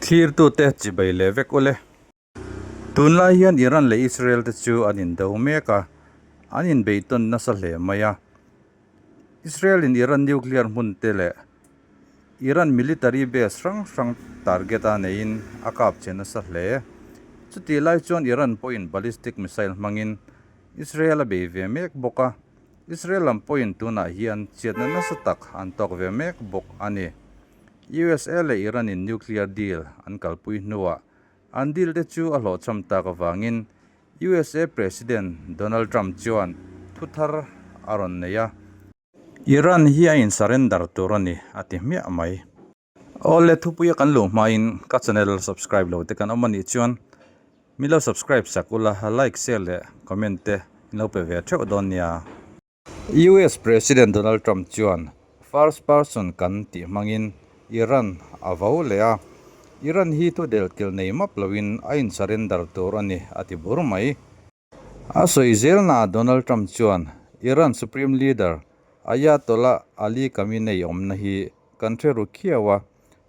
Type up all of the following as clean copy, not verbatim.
Thlirtute chibai leh vek ule. Tunlai hian Iran leh Israel te chu an indo mek a, an inbeihtawn nasa hle mai a. Israel in Iran nuclear hmun te leh Iran military base hrang hrang target a neiin a kap che nasa hle. Chutih lai chuan Iran pawhin ballistic missile hmangin Israel a bei ve mek bawk a, Israel lam pawhin tunah hian chiatna nasa tak an tawk ve mek bawk a ni. USA leh Iran in nuclear deal an kalpui hnuah an deal te chu a hlawhchham tak avangin USA President Donald Trump chuan thu thar a rawn nei a. Iran hi a in surrender tur a ni a ti hmiah mai. Awle thupuia kan luh hmain ka channel subscribe lo te kan awm a nih chuan min lo subscribe sak ula like share leh comment te in lo pe ve theuh dawn nia. US President Donald Trump chuan first person kan tih hmangin Iran a vo leh a, Iran hi thu delhkilh nei map loin a in surrender tur a ni a ti bur mai. A sawi zelnaah Donald Trump chuan Iran Supreme Leader Ayatollah Ali Khamenei awmna hi kan hre ru khiau a,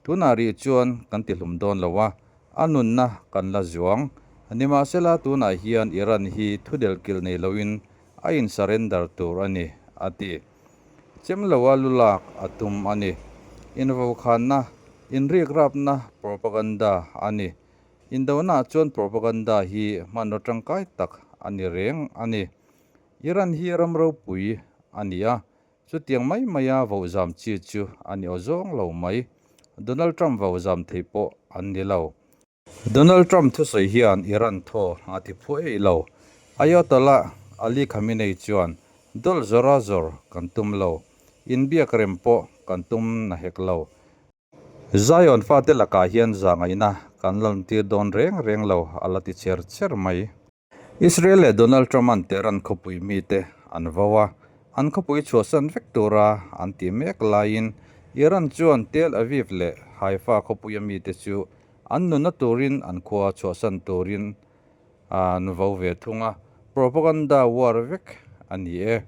tunah rih chuan kan ti hlum dawn lo a, a nunna kan la zuang. Nimahsela tunah hian Iran hi thu delhkilh nei loin a in surrender tur a ni, a ti. Chem loa lu lak a tum a ni. Invokhanna, inrikrapna propaganda a ni. Indona chuan propaganda hi hmanraw tangkai tak a ni reng a ni. Iran hi ram ropui a ni a, chutiang mai maia vohzam chi chu a ni aw zawng lo mai. Donald Trump vohzam thei pawh an ni lo. Donald Trump thusawi hian Iran thaw a ti phu eih lo. Ayatollah Ali Khamenei chuan dawlh zawra zawr kan tum lo, inbiak rem pawh kan tum na hek lo. Zion fate lakah hian zahngaihna kan lantir dawn reng reng lo a la ti cher cher mai. Israel leh Donald Trump-a'n Tehran khawpui mite an vo a, an khawpui chhuahsan vek tura an ti mek laiin Iran chuan Tel Aviv leh Haifa khawpuia mite chu an nunna turin an khua chhuahsan turin An vo ve thung a, propaganda war vek a ni e.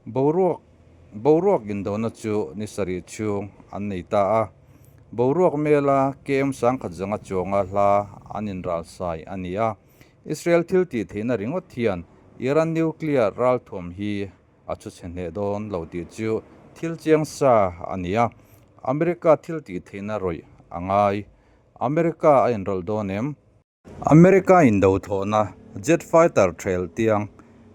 Boruak boruak indona chu ni sarih chhung an nei ta a, boruak mela KM sangkhat zawnga chuanga hla an inralsai a ni a. Israel thil tih theihna ringawt hian Iran nuclear ralthuam hi a chhu chhe hneh dawn lo tih chu thil chiang sa a ni a, America thil tih theihna rawih a ngai. America a inrawlh dawn em? America indo thawhna jet fighter trail tiang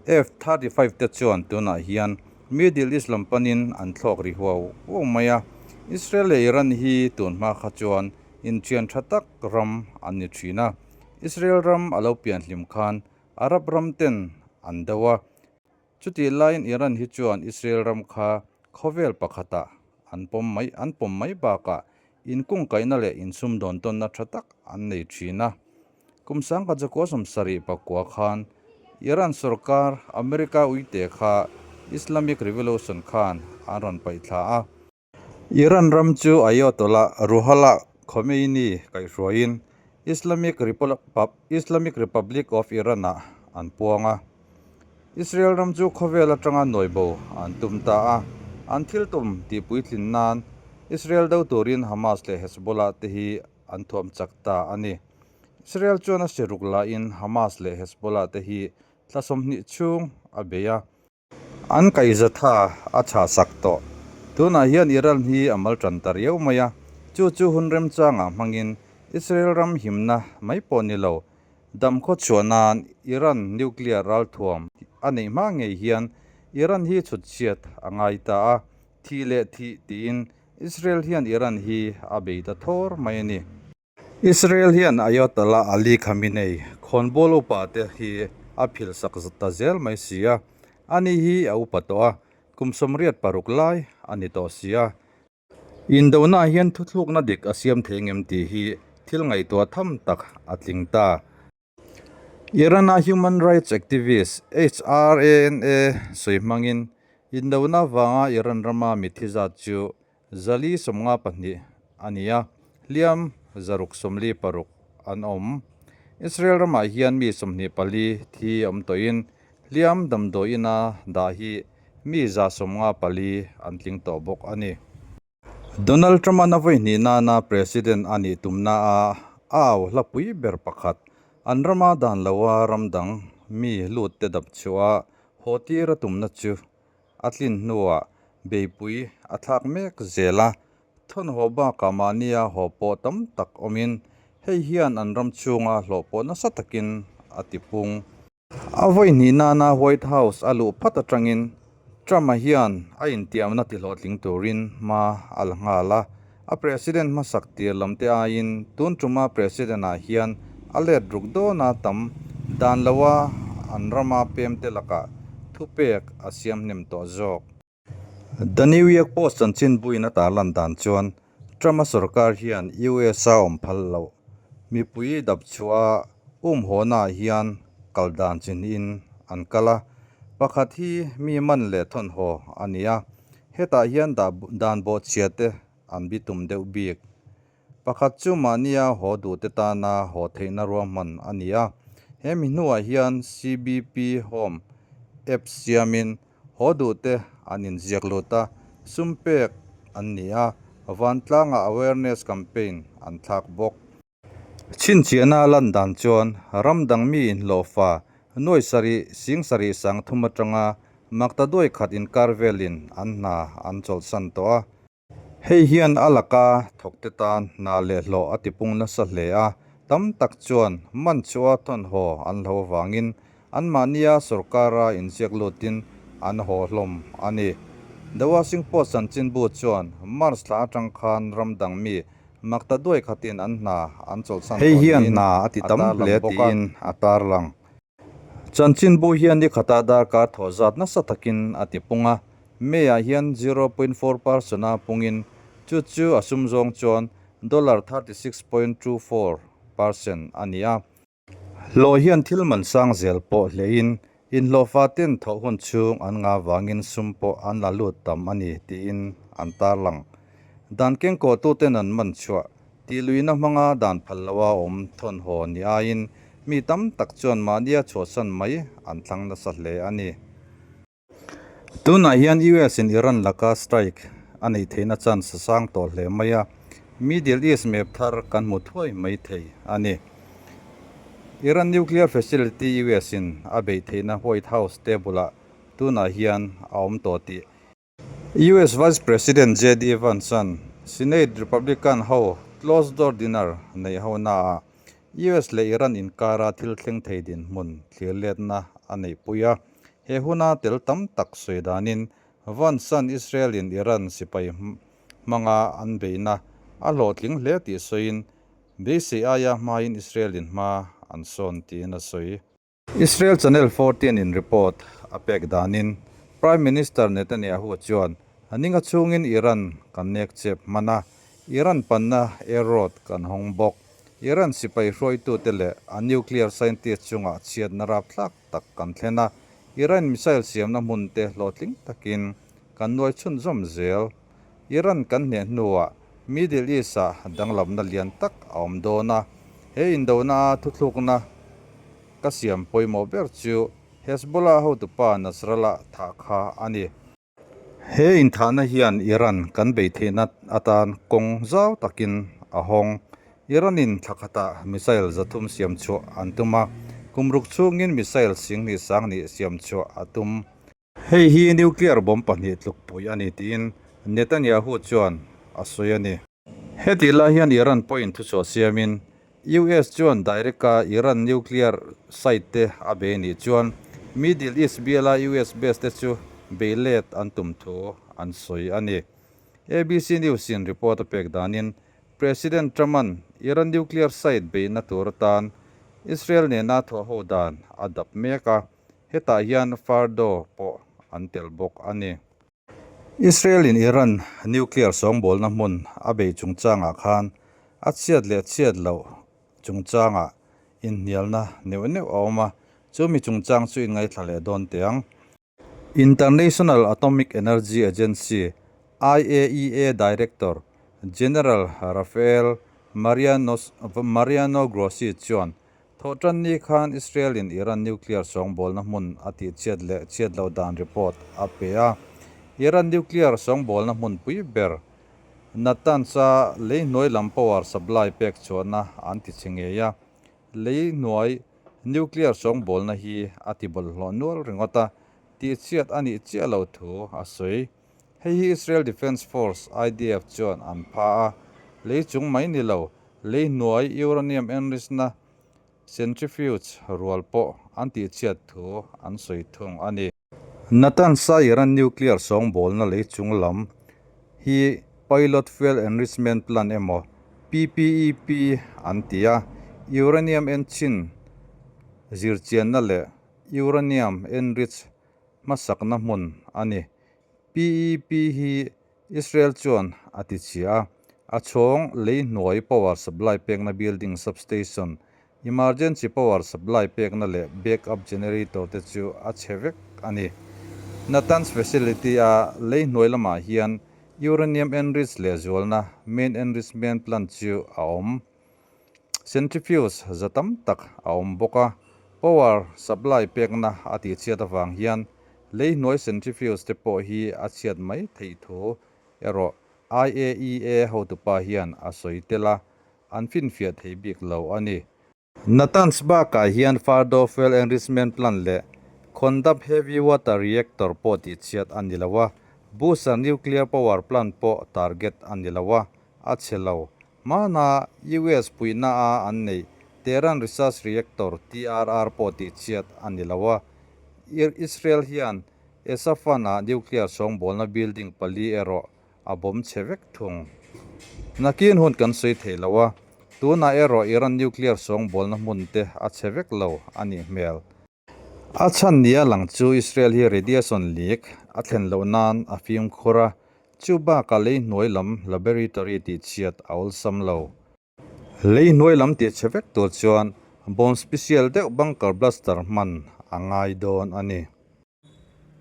F-35 te chuan tunah hian Middle East lam panin an thlawk ri huau huau mai a, Israel leh Iran hi tun hma kha chuan inthian tha tak ram an ni thin a, Israel ram a lo pian hlim khan Arab ram ten an do a, chutih laiin Iran hi chuan Israel ram kha khawvel pakhatah an pawm mai an pawm mai bakah Inkungkaihna leh insumdawn tawnna tha tak an nei thin a. Kum sangkhat zakua 74 khan Iran sorkar America uite kha Islamic Revolution khan an rawn paih thla a. Iran ram chu Ayatollah Ruhollah Khomeini kaihhruaiin Islamic Islamic Republic of Iran-ah an puang a. Israel ram chu khawvel atanga nawibo an tum ta a, an thil tum tih puitlin nan Israel do turin Hamas leh Hezbollah te hi an thuam chak ta a ni. Israel chuan a siruk lahin Hamas leh Hezbollah te hi thla 20 chhung a bei a. An kaihzatha a chhah sak tawh. Tunah hian Iran hi a mal tan ta riau mai a, chu chu hun remchangah hmangin Israel ram himna mai pawh ni lo, Dam khaw chhuah nan Iran nuclear ralthuam a neih hma ngei hian Iran hi chhut chhiat a ngai ta a, thih leh thih tiin Israel hian Iran hi a bei ta thawr mai a ni. Israel hian Ayatollah Ali Khamenei khawnbawl upa te hi a phil sak ta zel mai si a, ani hi a upa tawh a, kum 86 lai a ni tawh si a. Indona hian thuthlukna dik a siam thei ngem tih hi thil ngaihtuah tham tak a tling ta. Iran-a human rights activist HRANA sawi hmangin indona vanga Iran rama mitthi zat chu zali 52 a ni a, hliam 646 an awm. Israel ramah hian mi 24 thi awm tawhin hliam damdawiina dah hi mi 154 an tling tawh bawk a ni. Donald Trump-a na vawi hnih nana President a nih tumna a a au hla pui ber pakhat, an rama dan loa ram dang mi lutte dap chhuah a haw tir a tumna chu a tlin hnuah beipui a thlak mek zel a, thawn haw bakah mahnia haw pawh tam tak awmin hei hian an ram chhunga hlawh pawh nasa takin a tipung. A vawi hnih nana White House a luh phat atangin Trump-a hian a intiamna tihlawhtling turin hma a la nghal a. A president hmasak tir lam te aiin tun tuma president-ah hian a let ruk dawna tam dan loa an rama pemte lakah thupek a siam hnem tawh zawk. The New York Post chanchinbuin a tarlan dan chuan Trump-a sorkar hian US-a awm phal loh mipui dap chhuah a umhawhnaah hian kal dan chi hnihin an kal a, pakhat hi mi man leh thawnhaw a ni a, hetah hian dan bawhchhia te an bitum deuh bik. Pakhat chu mahnia haw duhte tana haw theihna ruahman a ni a, he mi hnuah hian CBP Home app siamin haw duhte an inziak lut a, sum pek an ni a, vantlangah awareness campaign an thlak bawk. Chhinchhiahna a lan dan chuan ram dang mi inhlawhfa nuai sarih sing sarih sang thum atanga makta duai khat inkar velin an hna an chawlhsan tawh a. Hei hian a laka thawkte tan hna leh hlawh a tipung nasa hle a, tam tak chuan man chhuah a thawnhaw an hlo avangin anmahnia sorkara inziak lutin an haw hlawm a ni. The Washing Post chanchinbu chuan March thla atang khan ram dang mi makta duai khatin an hna an chawlhsan tawh niin a ti tam hle tiin a tarlang. Chanchinbu hian ni khata darkar thawh zat nasa takin a ti pung a, May-ah hian 0.4 percent-a pungin chu chu a sum zawng chuan dollar 36.24 percent a ni a. Hlawh hian thil man sang zel pawh hlein inhlawhfa ten thawh hun chhung an ngah vangin sum pawh an la lut tam a ni tiin an tarlang. Dan kengkawhtuten an man chhuah Tihluihna hmanga dan phal loha awm thawnhaw ni aiin mi tam tak chuan mahnia chhuahsan mai an thlang nasa hle a ni. Tunah hian US in Iran laka strike a neih theihna chance a sang tawh hle mai a, Middle East map thar kan hmu thuai mai thei a ni. Iran nuclear facility US in a beih theihna White House table-ah tunah hian a awm tawh tih US Vice President JD Vance-a'n Senate Republican ho closed-door dinner neih honaah US leh Iran inkara thil thleng thei dinhmun thlir letna a neihpui a. He huna tel tam tak sawi danin Vance-a'n Israel-in Iran sipai hmanga an beihna a hlawhtling hle tih sawiin beisei aia hmain Israel-in hma an sawn tiin a sawi. Israel Channel 14 in report a pek danin Prime Minister Netanyahu chuan a ninga chhungin Iran kan nek chep hman a, Iran panna air road kan hawng bawk. Iran sipai hruaitute leh a nuclear scientist chungah chhiatna rapthlak tak kan thlen a, Iran missile siamna hmunte hlawhtling takin kan nuai chhunzawm zel. Iran kan hneh hnuah Middle East-ah danglamna lian tak a awm dawn a, he indona thuthlukna Ka siam pawimawh ber chu Hezbollah hotupa Nasrallah thah kha a ni. He inthahna hian Iran kan bei theihna atan kawng zau takin a hawng. Iran-in thla khatah missile 300 siam chhuah an tum a, kum ruk chhungin missile 10,000 sang siam chhuah a tum. Hei hi nuclear bomb pahnih tlukpui a ni tiin Netanyahu chuan a sawi a ni. Hetih lai hian Iran pawhin thuchhuah siamin US chuan direct-a Iran nuclear site te a bei nih chuan Middle East biala US base te chu bei let an tum thu an sawi a ni. ABC News-in report a pek danin President Trump-a'n Iran nuclear site beihna tur atan Israel nena thawhho dan a dap mek a, hetah hian Fardo pawh an tel bawk a ni. Israel-in Iran nuclear sawngbawlna hmun a bei chungchangah khan a chhiat leh chhiat loh chungchangah inhnialna neuh neuh a awm a, chumi chungchang chu inngaithla leh dawn teh ang. International Atomic Energy Agency, IAEA, Director General Rafael Mariano Grossi chuan Thawhtanni khan Israel-in Iran nuclear sawngbawlna hmun a tihchhiat leh chhiat loh dan report a pe a. Iran nuclear sawngbawlna hmunpui ber Natanz-a lei hnuai lam power supply pek chhuahna an ti chhe ngei a, lei hnuai nuclear sawngbawlna hi a ti bawlhhlawh nual ringawt a, tihchhiat a nih chiah loh thu a sawi. Hei hi Israel Defence Force, IDF, chuan an pha a, lei chung mai ni lo, lei hnuai uranium enrichna centrifuge rual pawh an tihchhiat thu an sawi thung a ni. Natanz-a Iran nuclear sawngbawlna lei chung lam hi Pilot Fuel Enrichment Plant emaw, PPEP, an ti a, uranium enchhin zirchianna leh uranium enrich hmasakna hmun a ni. PEP hi Israel chuan a ti chhia a, a chhawng lei hnuai power supply pekna building substation, emergency power supply pekna leh backup generator te chu a chhe vek a ni. Natanz facility a lei hnuai lamah hian uranium enrich lehzualna main enrichment plant chu a awm. Centrifuge za tam tak a awm bawk a, power supply pekna a tihchhiat avang hian lei hnuai centrifuge te pawh hi a chhiat mai theih thu erawh IAEA hotupa hian a sawi tel a, an finfiah thei bik lo a ni. Natanz bakah hian Fardo Fuel Enrichment Plant leh Khondab Heavy Water Reactor pawh tihchhiat a ni lo a, Bushehr Nuclear Power Plant pawh target a ni lo a, a chhe lo. Hmana US puihna a an neih Tehran Research Reactor, TRR, pawh tihchhiat a ni lo a. Israel hian Esafan-a nuclear sawngbawlna building pali erawh a bawm chhe vek thung. Nakin hun kan sawi thei lo a, tunah erawh Iran nuclear sawngbawlna hmun te a chhe vek lo a nih hmel. A chhan nia lang chu Israel hi radiation leak a thlen loh nan a fimkhur a, chu bakah lei hnuai lam laboratory tihchhiat a awlsam lo. Lei hnuai lam tihchhe vek tur chuan bomb special deuh bunker blaster hman a ngai dawn a ni.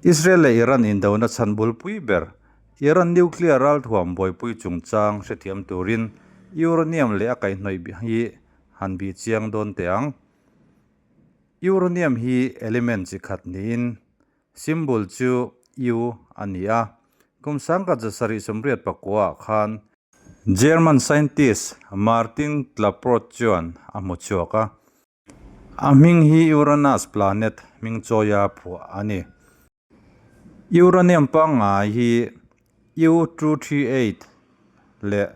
Israel leh Iran indona chhan bulpui ber Iran nuclear ralthuam buaipui chungchang hrethiam turin uranium leh a kaihhnawih hi han bih chiang dawn teh ang. Uranium hi element chi khat niin symbol chu U a ni a. Kum 1979 ah khan German scientist Martin Klaproth chuan a hmu chhuak a. A hming hi Uranus planet hming chawia phuah a ni. Uranium pangngai hi U238 leh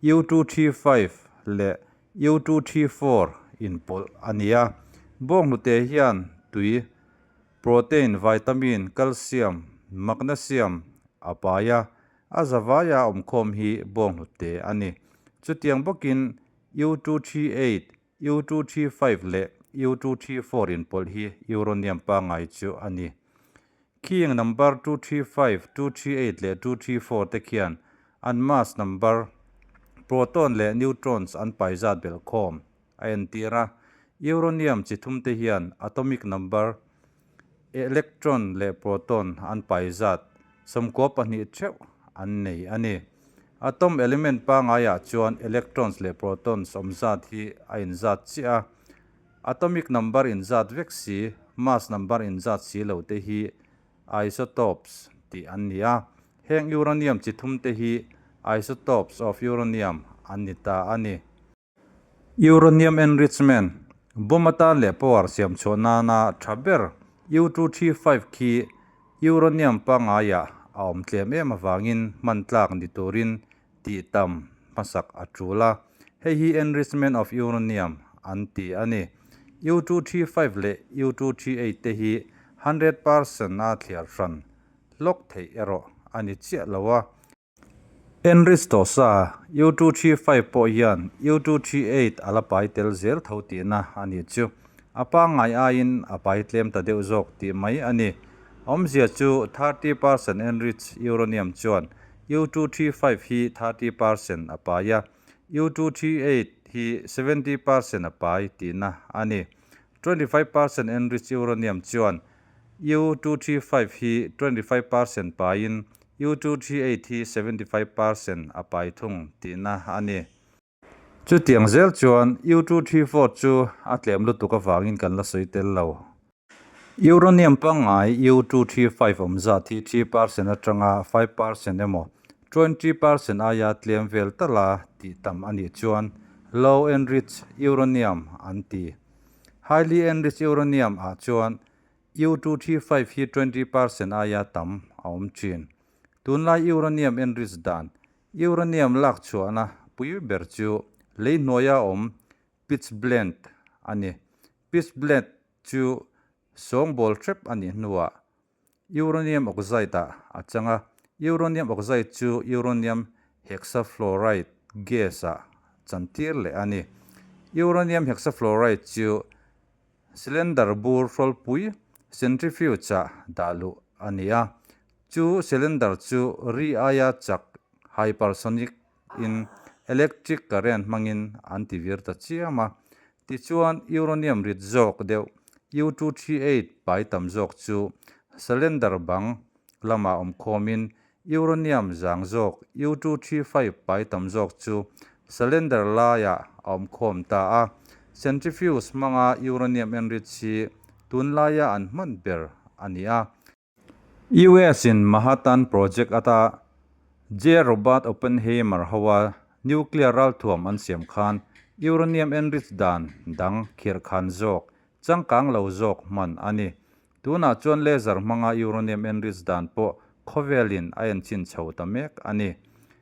U235 leh U234 inpawlh a ni a. Bawnghnute hian tui, protein, vitamin, calcium, magnesium a pai a, a zavaia awmkhawm hi bawnghnute a ni. Chutiang bawkin U238, U235 leh U234 inpawlh hi uranium pangngai chu a ni. Khing number 235, 238 leh 234 te khian an mass number, proton leh neutrons an pai zat belh khawm a entir a. Uranium chi thum te hian atomic number, electron leh proton an pai zat 12 theuh an nei a ni. Atom element pangaiah chuan electrons leh protons awm zat hi a inzat chiah a. Atomic number inzat vek si, mass number inzat si lo te hi isotopes tih an ni a. Heng uranium chi thum te hi isotopes of uranium an ni ta a ni. Uranium enrichment, bomb atan leh power siam chhuah nana tha ber U235 khi uranium pangaiah a awm tlem em avangin hman tlak ni turin tih tam hmasak a tul a, hei hi enrichment of uranium an ti a ni. U235 leh U238 te hi 100% a thliar hran hlawk theih erawh a ni chiah lo a. Enrich tawh sa U235 pawh hian U238 a la pai tel zel tho tihna a nih chu. A pangngai aiin a pai tlem ta deuh zawk tih mai a ni. Awmzia chu 30% enrich uranium chuan U235 hi 30% a pai a, U238 hi 70% a pai tihna a ni. 25% enrich uranium chuan U235 hi 25% paiin U238 hi 75% a pai thung tihna a ni. Chutiang zel chuan U234 chu a tlem lutuk avangin kan la sawi tel lo. Uranium pangngai U235 awm zat hi 3% atanga 5% emaw, 20% aia tlem vel tala tih tam a nih chuan low enriched uranium an ti. Highly enriched uranium ah chuan U235 hi 20% aia tam a awm thin. Tunlai uranium enriched dan, Uranium lak chhuahna pui ber chu lei hnuaia awm pitchblende a ni. Pitchblende chu sawngbawl hrep a nih hnuah Uranium oxide ah a chang a, uranium oxide chu uranium hexafluoride gas ah chantir leh a ni. Uranium hexafluoride chu cylinder bur hrawlpui centrifuge ah dah luh a ni a, chu cylinder chu ri aia chak hypersonic in electric current hmangin an ti vir ta chiam a. Tichuan, uranium rit zawk deuh U238 pai tam zawk chu cylinder bang lamah awm khawmin uranium zang zawk U235 pai tam zawk chu cylinder laiah a awm khawm ta a. Centrifuge hmanga uranium enrich hi tunlaia an hman ber a ni a. US in Manhattan Project ata J. Robert Oppenheimer hoa nuclear ralthuam an siam khan uranium enrich dan dang khirh khan zawk, changkang lo zawk hman a ni. Tunah chuan laser hmanga uranium enrich dan pawh khawvelin a enchhin chho ta mek a ni.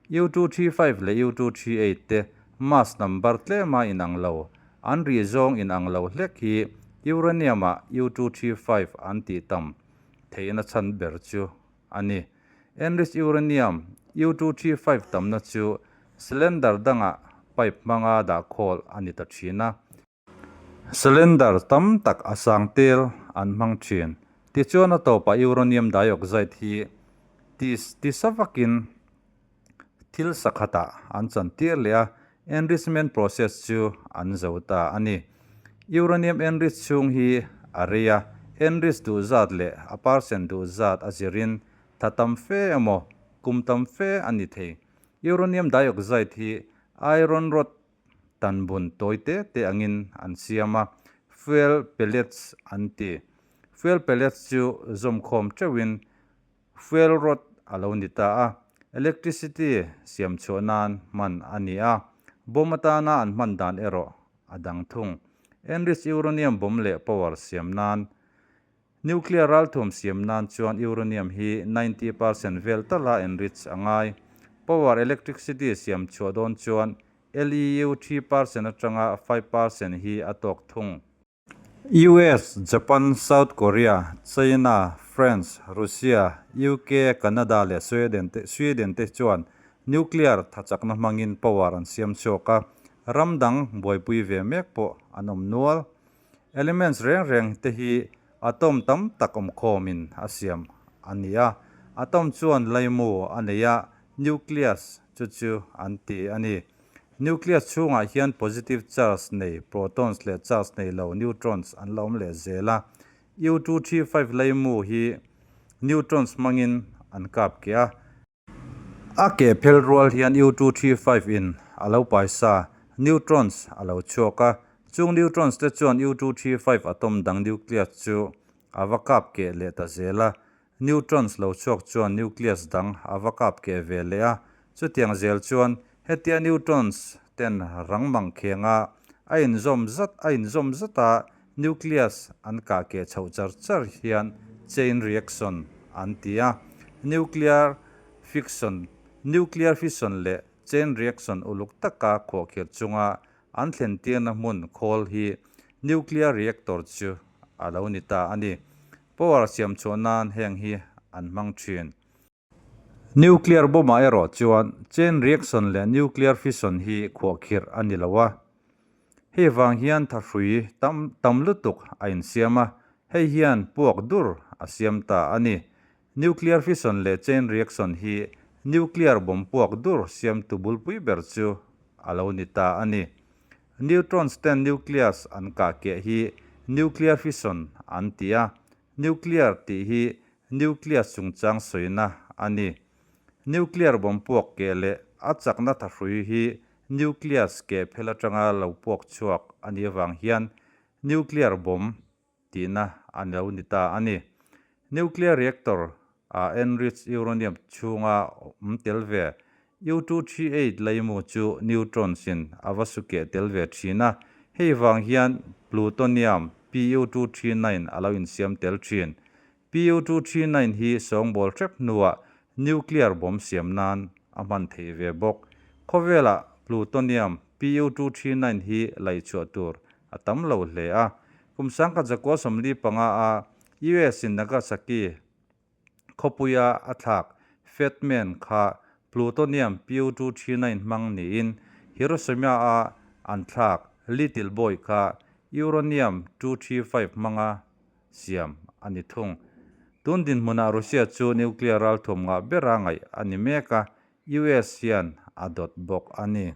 U235 leh U238 te mass number tlema inang lo, an rih zawng inang lo hlek hi uranium-ah U235 an tih tam theihna chhan ber chu a ni. Enriched uranium U235 tamna chu cylinder dangah pipe hmanga dah khawl a ni ta thin a. Cylinder tam tak a sang tel an hmang thin. Tichuan a tawpah uranium dioxide hi ti sa vakin thil sakhatah an chantir leh a, enrichment process chu an zo ta a ni. Uranium enrich chhung hi a rei a, enrich duh zat leh a percent duh zat a zirin tha tam fe emaw kum tam fe a ni thei. Uranium dioxide hi iron rod tan bun tawi te te angin an siam a, fuel pellets an ti. Fuel pellets chu zawmkhawm teuhin Fuel rod a lo ni ta a, electricity siam chhuah nan hman a ni a, bomb atana an hman dan erawh a dang thung. Enriched uranium bomb leh power siam nan, Nuclear ralthuam siam nan chuan uranium hi 90% vel tala enrich a ngai. Power electricity siam chhuah dawn chuan LEU 3% atanga 5% hi a tawk thung. US, Japan, South Korea, China, France, Russia, UK, Canada leh Sweden te Sweden te chuan nuclear thachakna hmangin power an siam chhuak a, ram dang buaipui ve mek pawh an awm nual. Elements reng reng te hi atom tam tak awmkhawmin a siam a ni a, atom chuan laimu a nei a, nucleus chu chu an ti a ni. Nucleus chhungah hian positive charge nei protons leh charge nei lo neutrons an la awm leh zel a. U235 leimu hi neutrons hmangin an kap keh a. A keh phel rual hian U235 in a lo paisa neutrons a lo chhuak a. Chung neutrons te chuan U235 atom dang nucleus chu a va kap keh leh ta zel a. Neutrons lo chhuak chuan nucleus dang a va kap keh ve leh a, chutiang zel chuan hetia neutrons ten rang mang khenga a inzawm zat a inzawm zat a nucleus an kah keh chhoh char char hian chain reaction an ti a. Nuclear fiction Nuclear fission leh chain reaction uluk taka khuahkhirh chunga an thlen tirna hmun khawl hi nuclear reactor chu a lo ni ta a ni. Power siam chhuah nan heng hi an hmang thin. Nuclear bomb ah erawh chuan chain reaction leh nuclear fission hi khuahkhirh a ni lo a. Hei vang hian thahrui tam tam lutuk a insiam a, hei hian puak dur a siam ta a ni. Nuclear fission leh chain reaction hi nuclear bomb puak dur siamtu bulpui ber chu a lo ni ta a ni. Neutrons ten nucleus an kah keh hi nuclear fission an ti a, nuclear tih hi nucleus chungchang sawina a ni. Nuclear bomb puak keh leh a chakna thahrui hi nucleus keh phel atanga lo puak chhuak a nih avang hian nuclear bomb tihna a lo ni ta a ni. Nuclear reactor ah enriched uranium chhunga awm tel ve. U-238 leimu chu neutrons in a va su keh tel ve thin a, hei vang hian plutonium Pu-239 a lo insiam tel thin. Pu-239 hi sawngbawl hrep hnuah nuclear bomb siam nan a hman theih ve bawk. Khawvelah plutonium Pu-239 hi laihchhuah tur a tam lo hle a. Kum 1945 a US in Nagasaki Khawpuia a thlak Fat Man kha plutonium Pu-239 hmang niin Hiroshima-a an thlak Little Boy kha uranium 235 hmanga siam a ni thung. Tun dinhmunah Russia chu nuclear ralthuam ngah bera ngaih a ni mek a, US hian a dawt bawk a ni.